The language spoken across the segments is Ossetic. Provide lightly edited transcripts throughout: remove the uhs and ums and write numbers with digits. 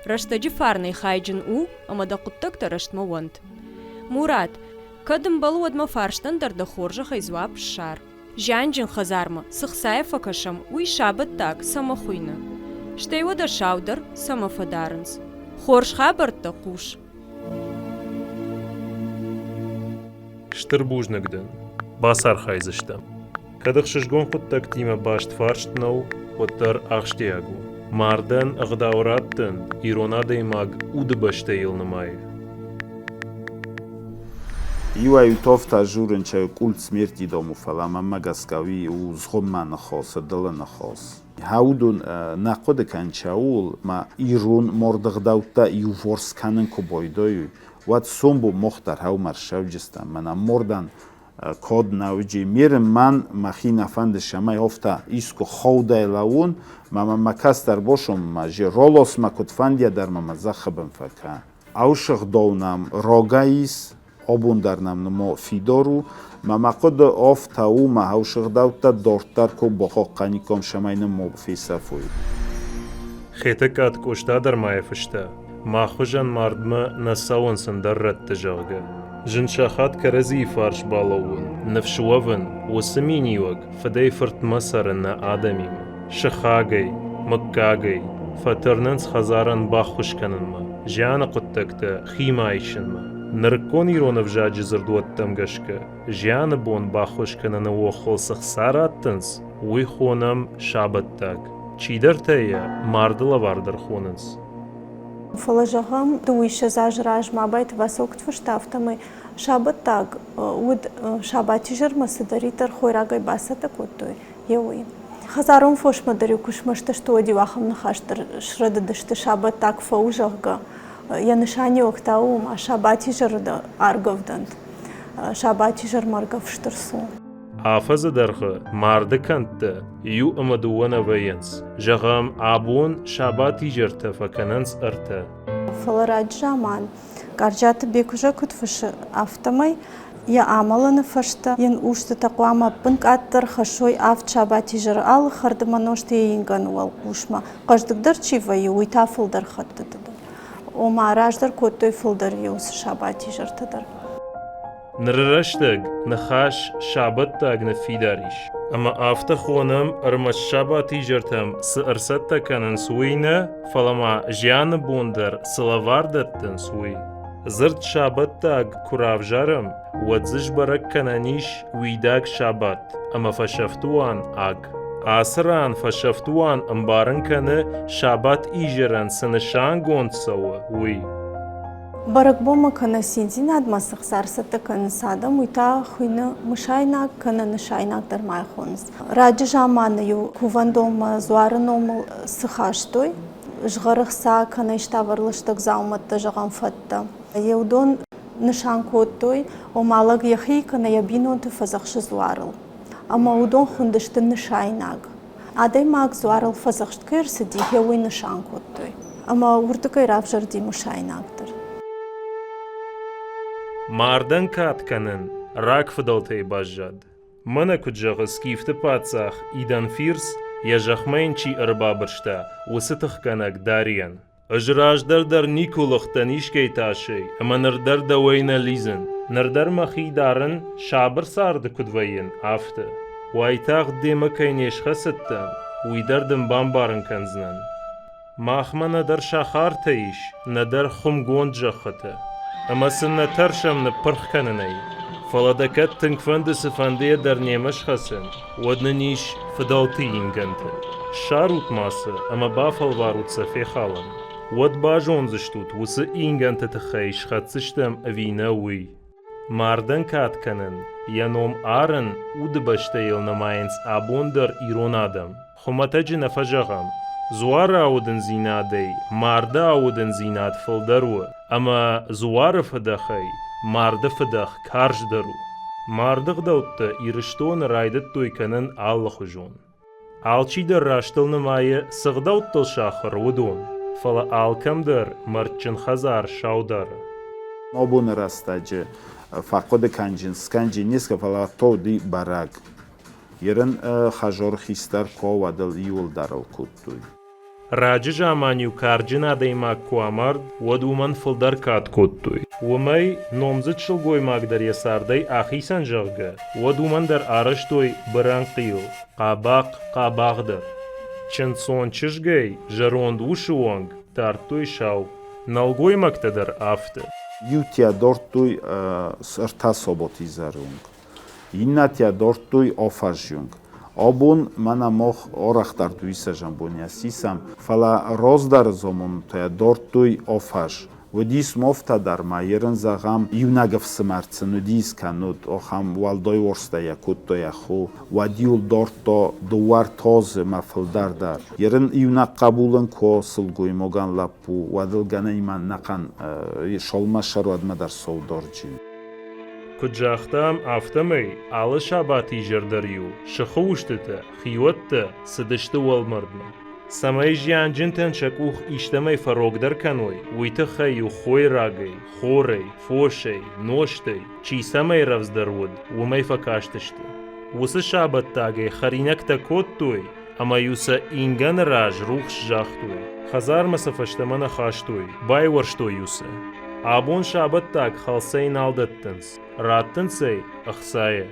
Рӕстӕджы фарнӕй хайджын у ӕмӕ дӕ хъуыддӕгтӕ рӕстмӕ уӕнт. Мурат, кӕд ӕмбӕлы, уӕд мӕ фарстӕн дӕр дӕ хорзӕхӕй дзуапп ссар. Зианджын хӕдзармӕ цы хцайӕ фӕкӕсӕм, уый сабӕттаг цӕмӕ хуыйны? Стӕй уӕдӕ сау дӕр цӕмӕ фӕдарынц? Хорз хабӕрттӕ хъус. Стыр бузныг дын. Бацархайдзыстӕм. Кӕд ӕхсызгон хъуыддӕгтимӕ баст фарст нӕу, уӕддӕр ахсджиаг у. Мардӕн ӕгъдау раттын ирон адӕймаг удыбӕстӕйыл нымайы. Иуӕй-иутӕ журынчӕй культ смерти дому, фӕлӕ мӕнмӕ гӕсгӕ уый у згъуыммӕ ныхас, ӕдылы ныхас. Уыдон нӕ хъуыды кӕнчӕ ууыл, ма ирон мордыгъдӕуттӕ иуварс кӕнын куы байдайой, уӕд сомбон мах дӕр хӕумӕ ссӕуджыстӕм. Мӕнӕ мордӕн код нӕуджи миры мӕн мӕхи нӕ фӕнды, цӕмӕй афтӕ искуы хаудӕй лӕууон, ма мӕ мӕ кӕстӕр босон, ма же ролосмӕ куыд фӕндиа дӕр ма мӕ зӕххы бын фӕкӕ. Аусыгъдау нӕм рагӕй ис, абон дӕр нӕм ныма фидар у, ма мӕ хъуыды афтӕ у, мӕ аусыгъдӕуттӕ дарддӕр куы бахъахъхъӕниккам, цӕмӕй нын ма фесӕфой. Хетӕгкаты Къоста дӕр ма йӕ фыста, мах хуызӕн мардмӕ нӕ цӕуынц ӕндӕр рӕтты, зӕгъгӕ. Зын сахат кӕрӕдзийы фарс балӕууын, ныфс уӕвын, уыцы миниуӕг фыдӕй-фыртмӕ цӕры нӕ адӕмимӕ. Сыхагӕй, мыггагӕй фӕтырнынц хӕдзарӕн баххуыс кӕнынмӕ, зианы хъуыддӕгтӕ химӕ айсынмӕ. Нырыккон ирон ӕвзаджы дзырдуӕттӕм гӕсгӕ, зианы бон баххуыс кӕныны охыл цы хца раттынц, уый хонӕм сабӕттаг. Чидӕртӕ йӕ марды лӕвар дӕр хонынц. Фӕлӕ, зӕгъӕм, дыууиссӕдз азы размӕ Абайты Васо куыд фыста, афтӕмӕй сабӕттаг уыд сабатизӕрмӕ цыдӕриддӕр хойрагӕй бацӕттӕ кодтой, йе уый. Хӕдзарон фосмӕ дӕр-иу куы смӕсты сты, уӕд-иу ахӕм ныхас дӕр срӕдыдысты, сабӕттаг фӕу, зӕгъгӕ. Йӕ нысаниуӕг та у, ма сабатизӕры аргӕвдӕнт. Сабатизӕрмӕ ӕргӕвст ӕрцу. Афӕдзы дӕргъы марды кӕндтӕ иу ӕмӕ дыууӕ нӕ вӕййынц. Зӕгъӕм, абон сабатизӕртӕ фӕкӕнынц ӕртӕ. Фӕлӕ раджы заман Къарджиаты Бекуызӕ куыд фыссы, афтӕмӕй йӕ амӕлыны фӕстӕ йын устытӕ хъуамӕ ӕппынкъаддӕр хӕссой авд сабатизӕры алы хӕрды мӕ нозт йӕ ингӕны уӕлхъусмӕ. Хъӕздыгдӕр чи вӕййы, уый та фылдӕр хӕттыты дӕр. Ома, раздӕр кодтой фылдӕр уыцы сабатизӕртӕ дӕр. Ныры рӕстӕг ныхас сабӕттаг ныффидар ис, ӕмӕ афтӕ хонӕм, ӕрмӕст сабатизӕртӕм цы ӕрцӕттӕ кӕнынц, уый нӕ, фӕлӕ ма зианы бон дӕр цы лӕвар дӕттынц, уый. Дзырд сабӕттаг куы равзарӕм, уӕд дзы сбӕрӕг кӕнӕн ис уидаг сабат ӕмӕ фӕсӕфтуан аг. Ацы ран фӕсӕфтуан ӕмбарын кӕны, сабат изӕрӕн цы нысангонд цӕуы, уый. Бӕрӕгбонмӕ кӕнӕ циндзинадмӕ цы хца ӕрцӕттӕ кӕнынц адӕм, уый та хуыйны мысайнаг кӕнӕ нысайнаг дӕр ма хонынц. Раджы заманы-иу кувӕндонмӕ дзуары номыл цы хастой, згъӕры хца кӕнӕ иставӕр лыстӕг дзаумӕттӕ, зӕгъӕм, фӕттӕ. Йе уыдон нысан кодтой, ома лӕг йӕхи кӕнӕ йӕ бинонты фӕдзӕхсы дзуарыл. Ӕмӕ уыдон хуындысты нысайнаг. Адӕймаг дзуарыл фӕдзӕхст кӕй ӕрцыди, гъе уый нысан кодтой. Ӕмӕ уырдыгӕй равзӕрди мысайнаг дӕр. Мардӕн кад кӕнын рагфыдӕлтӕй баззад. Мӕнӕ куыд зӕгъы скифты паддзах Иданфирс, йӕ зӕхмӕ йын чи ӕрбабырста, уыцы тыхгӕнӕг Дарийӕн. Ӕз раздӕр дӕр никуы лыгъдтӕн искӕй тасӕй, ӕмӕ ныр дӕр дӕуӕй нӕ лидзын. Ныр дӕр мӕхи дарын, сабыр царды куыд вӕййын, афтӕ. Уайтагъд демӕ кӕй не схӕцыдтӕн, уый дӕр дын бамбарын кӕндзынӕн. Махмӕ нӕдӕр сахартӕ ис, нӕдӕр хуымгонд зӕххытӕ. Ӕмӕ сын нӕ тӕрсӕм ныппырх кӕнынӕй. Фӕлӕ дӕ кӕд тынг фӕнды цыфӕндыйӕ дӕр немӕ схӕцын, уӕд нын ис фыдӕлты ингӕнтӕ. Ссарут-ма сӕ ӕмӕ бафӕлварут сӕ фехалын. Уӕд базондзыстут, уыцы ингӕнты тыххӕй схӕцдзыстӕм ӕви нӕ, уый. Мардӕн кад кӕнын, йӕ ном арын удыбӕстӕйыл нымайынц абон дӕр ирон адӕм. Хуымӕтӕджы нӕ фӕзӕгъӕм, дзуары аудындзинадӕй марды аудындзинад фылдӕр у, ӕмӕ дзуары фыдӕхӕй марды фыдӕх карздӕр у. Марды гъдӕуттӕ Ирыстоны райдыдтой кӕнын алыхуызон. Алчидӕр растыл нымайы, цы гъдӕуттыл сахуыр, уыдон, фӕлӕ алкӕм дӕр мӕрдджын хӕдзар сау дары. Абоны рӕстӕджы фӕхъуыды кӕнджын, скӕнджын не ска, фӕлӕ тоди бӕрӕг. Ерын хӕзор хистӕр ко уӕдыл иуылдӕр ыл кодтой. Раджы заман-иу карджын адӕймаг куы амард, уӕд уымӕн фылдӕр кад кодтой. Уымӕй номдзыд сылгоймаг дӕр йӕ цардӕй ахицӕн, зӕгъгӕ, уӕд уымӕн дӕр арӕзтой бырӕнхъил, хъабахъ, хъабагъ дӕр. Чындздзон чызгӕй зӕронд усы онг дардтой сау. Нӕлгоймӕгтӕ дӕр афтӕ. Иутӕ дардтой ӕртӕ саботизӕры онг, иннӕтӕ дардтой афӕззонг. Абон мӕнӕ мах арӕхдӕр дуисӕзӕн бонӕ сисӕм, фӕлӕ раздӕры замонтӕ дардтой афӕз. Уыдис мофтӕ дӕр ма, ерын зӕгъӕм, иунӕг ӕфсымӕр сын уыдис, кӕннод ахӕм уӕлдай уарзтӕй йӕ кодта йӕ хо, уӕд-иу ыл дардта дыууӕ ӕртӕ мӕ фылдӕр дӕр. Ерын иунӕг хъӕбул ын куы сылгоймагӕн лӕппу, уӕд ыл гӕнӕнимӕ ӕнӕхъӕн сӕумӕсӕр уӕдмӕ дӕр саударджын. Куыд загътам, афтӕмӕй алы сабатизӕр дӕр-иу сыхы устытӕ, хиуӕттӕ цыдысты уӕлмӕрдмӕ. Цӕмӕй зианджынтӕн сӕ къух истӕмӕй фӕрогдӕр кӕной, уый тыххӕй-иу хойрагӕй, хорӕй, фосӕй, нозтӕй, чи цӕмӕй рӕвдздӕр уыд, уымӕй фӕкастысты. Уыцы сабӕттагӕй хӕринӕгтӕ кодтой ӕмӕ-иу сӕ ингӕны раз рухс загътой. Хӕдзармӕ сӕ фӕстӕмӕ нӕ хастой, байуӕрстой-иу сӕ. Абон сабӕттаг хӕлцӕй нал дӕттынц, раттынц ӕй ӕхцайӕ.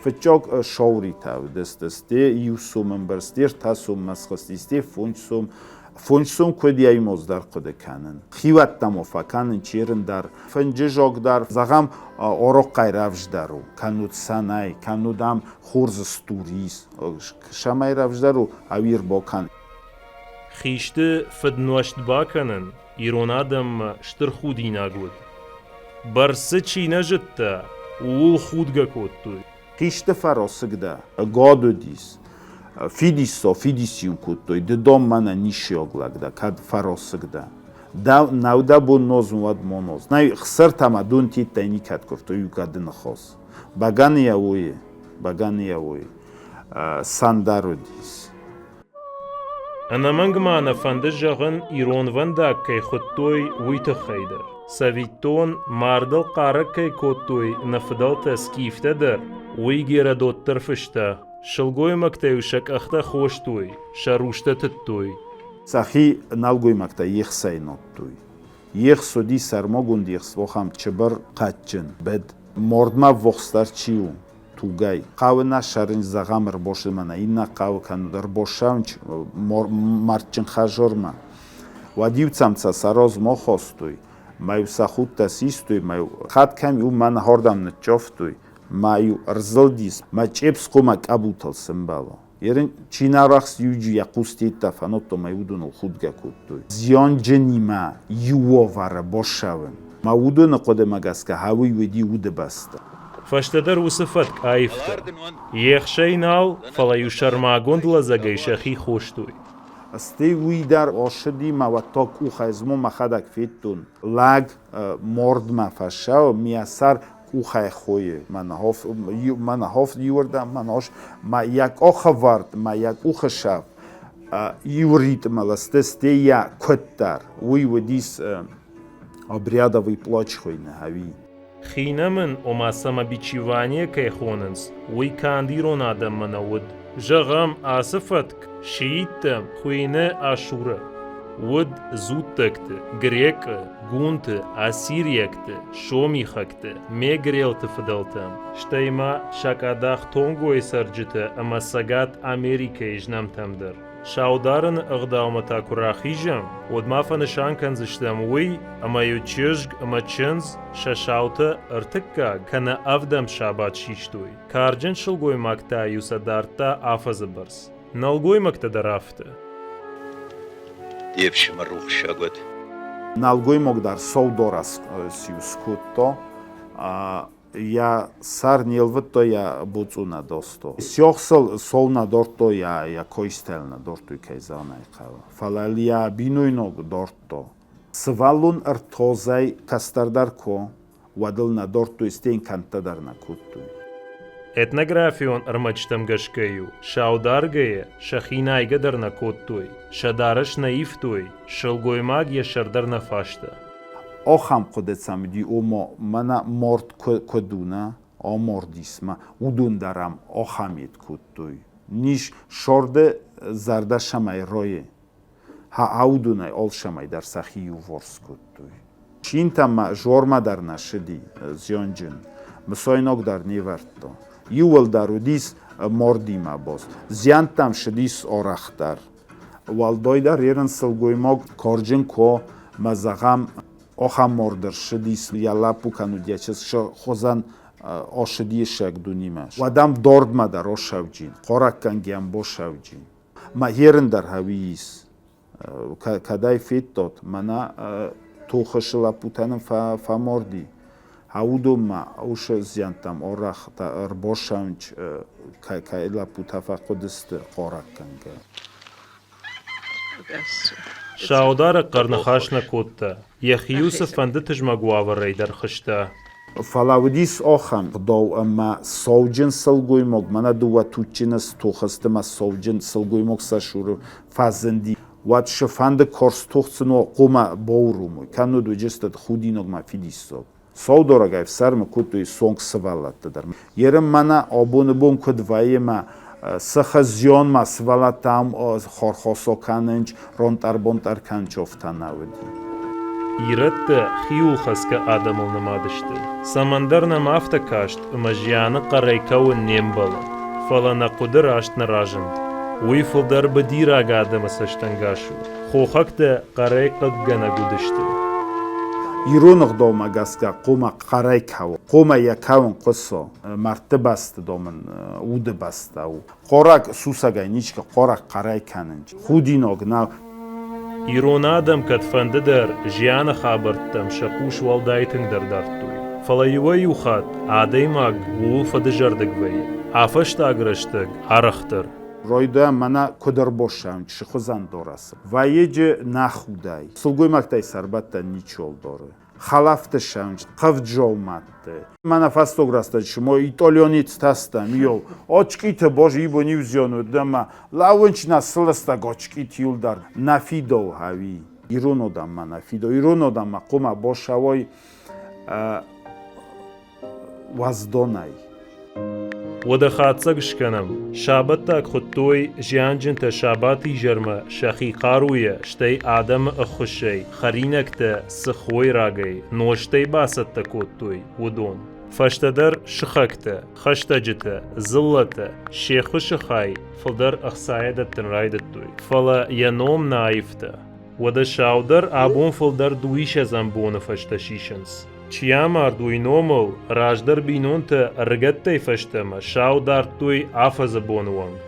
Фыццаг сауритӕ уыдысты, сте иу сом ӕмбӕрц, сте ртӕ соммӕ схызти, сте фондз сом. Фондз сом куыд йӕ дӕр хъуыды кӕнын. Хиуӕттӕм фӕкӕнын черын дӕр, фынджы зог дӕр, зӕгъӕм, орохъхъӕй рӕвдздӕр у, кӕннод сӕнӕй, кӕннод ам хорз стур ис. Сӕмӕй рӕвдздӕр у, ӕви ӕрбакӕн. Хисты фыднуӕзт бакӕнын ирон адӕммӕ стыр худинаг уыд. Бӕрц дзы чи нӕ зыдта, ууыл худгӕ кодтой. Хисты фӕросыг дӕ, гад уыдис. Фидиссо, фидис-иу кодтой, ды дом мӕнӕ нищийаг лӕг дӕ, кӕд фӕросыг дӕ. Нӕу дӕ бон нозын, уӕд моноз. Нӕй, хсӕртӕ ма дон тедтӕй никӕд куывтой, иу гӕды ныхас. Бӕгӕныйӕ уойы, бӕгӕныйӕ уойы. Сӕндар уыдис. Ӕнӕмӕнг ма нӕ фӕнды зӕгъын, иронвӕндаг кӕй хуыдтой, уый тыххӕй дӕр. Цӕвиттон, мардыл хъарӕг кӕй кодтой нӕ фыдӕлтӕ скифтӕ дӕр, уый Геродот дӕр фыста. Сылгоймӕгтӕ-иу сӕ къӕхтӕ хостой, сӕ рустӕ тыдтой. Сӕхи нӕлгоймӕгтӕ ехсӕй надтой. Ехс уыди сӕрмагонд ехс, ахӕм чыбыр, хъӕдджын, быд. Мардмӕ ӕввахсдӕр чи у, тугӕй. Хъӕуы нӕ сӕрын зӕгъӕм ӕрбосы мӕнӕ иннӕ хъӕуы кӕннод ӕрбосӕнч мӕрдджын хӕзормӕ. Уӕд-иу сӕм сӕ сӕ размӕ хастой, мӕ-иу сӕ худтӕ систой, мӕ-иу хатт кӕм-иу мӕн хӕрдӕм ныццавтой, мӕ-иу ӕрзылдис, мӕ чъепс хъуымӕ къӕбутыл сымбӕлы. Ерын чи нӕ арӕхст, иуджы йӕ хъустӕ фӕнодтой мӕ уыдоныл худгӕ кодтой. Зианджынимӕ иу уавӕры бассӕуын. Мӕ уыдоны хъуыдымӕ гӕсгӕ хауый уыди удыбӕстӕ. Фӕстӕдӕр уыцы фӕтк аивта. Ехсӕй нал, фӕлӕ-иу сӕрмагонд лӕдзӕгӕй сӕхи хостой. Стӕй уый дӕр ӕссыди мӕ уӕд та къухӕй змо мӕхӕдӕг федтон. Лӕг мардмӕ фӕссӕуы, мӕ сӕр къухӕй хойы. Мӕнӕ хоф иуырдӕм, мӕнӕ мӕ йӕ къухӕвӕрд, мӕ йӕ къухы сӕф иу ритмыл сты, стӕй йӕ куыддӕр. Уый уыдис обрядовый плач хуыйны, ӕви? Хинӕмын, ома самобичевание кӕй хонынц, уый канд ирон адӕммӕ нӕ уыд. Зӕгъӕм, ацы фӕтк шииттӕм хуыйны Ашура. Уыд дзуттӕгты, грекъы, гунты, ассириӕгты, сомихӕгты, мегрелты фыдӕлтӕм, стӕй ма сакъадах Тонгойы цӕрджытӕ ӕмӕ Цӕгат Америкӕйы знӕмтӕм дӕр. Саударыны ӕгъдаумӕ та куы рахизӕм, уӕд ма фӕнысан кӕндзыстӕм уый, ӕмӕ-иу чызг ӕмӕ чындз сӕ саутӕ ӕртыккаг кӕнӕ ӕвдӕм сабат систой. Карджын сылгоймаг та-иу сӕ дардта афӕдзы бӕрц. Нӕлгоймӕгтӕ дӕр афтӕ. Де фсымӕр рухссаг уӕд. Нӕлгоймаг дӕр саудорӕс скодта, йӕ сӕр не лвыдта, йӕ боцъо нӕ даста. Сиахсыл сау нӕ дардта, йӕ койстӕл нӕ дардтой, кӕй зӕгъын ӕй хъӕуы. Фӕлӕ йӕ бинойнаг дардта. Сывӕллон ӕртозӕй кӕстӕрдӕр куы, уӕд ыл нӕ дардтой, стӕй йын кӕндтӕ дӕр нӕ кодтой. Этнографион ӕрмӕджытӕм гӕсгӕ-иу саударгӕйӕ сӕхи найгӕ дӕр нӕ кодтой, сӕ дарӕс нӕ ивтой, сылгоймаг йӕ сӕр дӕр нӕ фаста. Ахӕм хъуыды сӕм уыди, ома мӕнӕ мард куыд у, нӕ, амардис мӕ, уыдон дӕр ӕм ахӕм ед кодтой. Низ сӕрды зӕрдӕ сӕмӕй райы. Аудонӕй алцӕмӕй дӕр сӕхи иуварс кодтой. Чинтӕмӕ зормӕ дӕр нӕ цыди зианджын, мысайнаг дӕр не вӕрдта. Иууылдӕр уыдис мардимӕ баст. Зиӕнттӕм цыдис арӕхдӕр. Уӕлдайдӕр ерын сылгоймаг карджын куы мӕ зӕгъӕм, ахӕм мард ӕрцыдис, йӕ лӕппу кӕнуд йӕ чызг сӕ хуызӕн ацыди сӕг дунимӕ. Уӕд ӕм дардмӕ дӕр осӕвджин, хъарӕггӕнгӕ босӕвджин. Мӕ ерын дӕр хӕуи ис. Кӕдӕй федтат, мӕнӕ тохы лӕппутӕ нын фӕмарди. Уыдонмӕ уыцы зиӕнттӕм арӕх ӕрбасӕуынц, кӕй лӕппутӕ фӕхъуыдысты хъарӕггӕнгӕ. Саударӕг хъӕрныхас нӕ кодта, йӕхи-иу цыфӕнды тызмӕг уавӕрӕй дӕр хызта. Фӕлӕ уыдис ахӕм гъдау, ӕмӕ сауджын сылгоймаг, мӕнӕ дыууӕ туджджыны стох сты мӕ сауджын сылгоймаг сӕ цуры фӕзынди, уӕд цыфӕнды карз тох сын хъуамӕ бауромой, кӕннод уыдысты худинаг мӕ фидиссаг. Саударӕг ӕфсӕрмы кодтой цонг сывӕллӕтты дӕр. Ерын мӕнӕ абоны бон куыд вӕййы мӕ сыхы зианмӕ сывӕллӕттӕ ам хорхосо кӕнынц, ронтъӕр-бонтъӕр кӕнынц, афтӕ нӕ уыди. Ирӕттӕ хиуылхӕцгӕ адӕмыл нымад сты. Цӕмӕндӕр нӕм афтӕ каст, ӕмӕ зианы хъӕрӕй кӕуын не мбӕлы. Фӕлӕ нӕ хъуыды раст нӕ разынд. Уый фылдӕр быдираг адӕмы цӕстӕнгас у. Хохӕгтӕ хъӕрӕй хъыггӕнӕг уыдысты. Ирон ӕгъдаумӕ гӕсгӕ хъуамӕ хъӕрӕй кӕуы, хъуамӕ йӕ кӕуын хъуыса. Мӕрдты бӕсты домын уды бӕстӕ у. Хъораг сусӕгӕй нички хъораг хъӕрӕй кӕнын. Худинаг нӕу. Ирон адӕм кӕдфӕндыдӕр зианы хабӕрттӕм сӕ хъус уӕлдай тынгдӕр дардтой. Фӕлӕ иуӕй-иу хатт адӕймаг ууыл фӕдызӕрдыг вӕййы. А фӕстаг рӕстӕг арӕхдӕр. Райдайӕм мӕнӕ куыд ӕрбоссӕм, цы хуызӕн дорасы. Вӕййы нӕ худӕй. Сылгоймӕгтӕй сӕрбӕттӕн ничиуал дары. Хӕлӕфты сӕнч, хъӕвджаумӕтты. Мӕнӕ фӕстаг рӕстӕджы мо итальянецтӕ иу очкиты боже ибо не взион уыд ӕмӕ лӕууынч нӕ сылыстӕг очкиты иуылдӕр нӕ фидоу хӕуи. Ирон адӕммӕ нӕ фидоу. Ирон адӕммӕ хъуамӕ босӕуой уӕздонӕй. Уӕдӕ хатдзӕг скӕнӕм. Сабӕттаг хуыдтой зианджынтӕ сабаты изӕрмӕ сӕхи хъаруйӕ, стӕй адӕмы ӕххуысӕй, хӕринӕгтӕ цы хойрагӕй, нозтӕй бацӕттӕ кодтой, уыдон. Фӕстӕдӕр сыхӕгтӕ, хӕстӕджытӕ, дзыллӕтӕ се ххуысы хай фылдӕр ӕхцайӕ дӕттын райдыдтой. Фӕлӕ йӕ ном нӕ аивта. Уӕдӕ саудӕр абон фылдӕр дыууиссӕдзӕм боны фӕстӕ сисынц. Чи амард, уый номыл раздӕр бинонтӕ ӕрыгӕттӕй фӕстӕмӕ сау дардтой афӕдзы боны онг.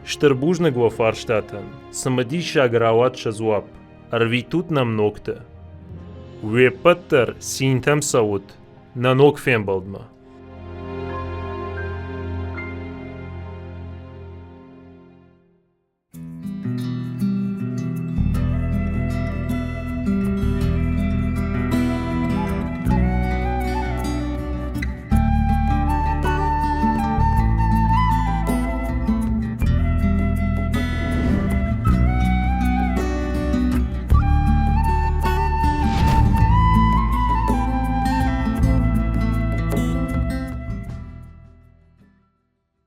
Стыр бузныг уӕ фарстатӕн. Цымыдисаг рауад сӕ дзуапп. Ӕрвитут нӕм ногтӕ. Уе ппӕт дӕр цинтӕм цӕут нӕ ног фембӕлдмӕ.